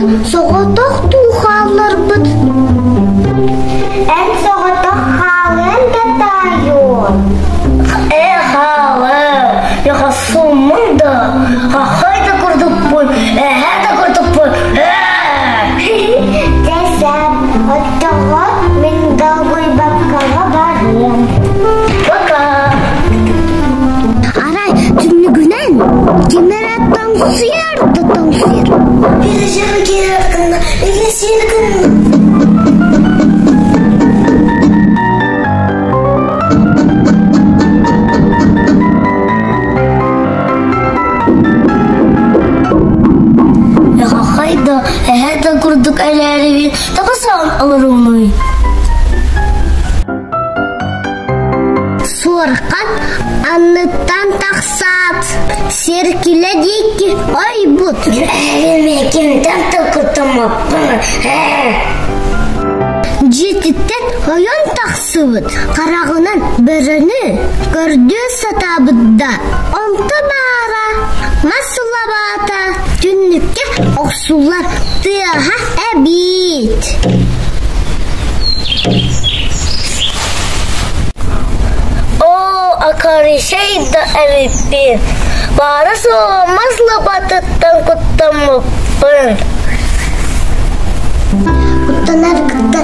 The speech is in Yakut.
оҕобутун соҕотох дуу хаалларбыт? Эн соҕотох хаалыаҥ да таайуом. Ээ хаалыам, яхасуммун да, хахай да курдукпун, эһэ да курдукпун, ээ! Дьэ сөп, оччоҕо мин долгуйбаккаҕа барыам. Пока! Арай түннүгүнэн ким эрэ тоҥсуйар да тоҥсуйар. Хахай да, эһэ да курдук эрээрибин тоҕо олоруммуй? Суорҕан анныттан тахсаат, сиэркилэ диэки ойбут. Кимтэн токутуммуппун Дьиэтиттэн ойон тахсыбыт, хараҕынан бөрөнү көрдүү сатаабыт да, онто баара мас лабаата түннүккэ охсуллар тыаһа эбит. Оо, акарыйсай да эбиппин, баара-суоҕа мас лабаатыттан куттаммыппын. Куттанар кытта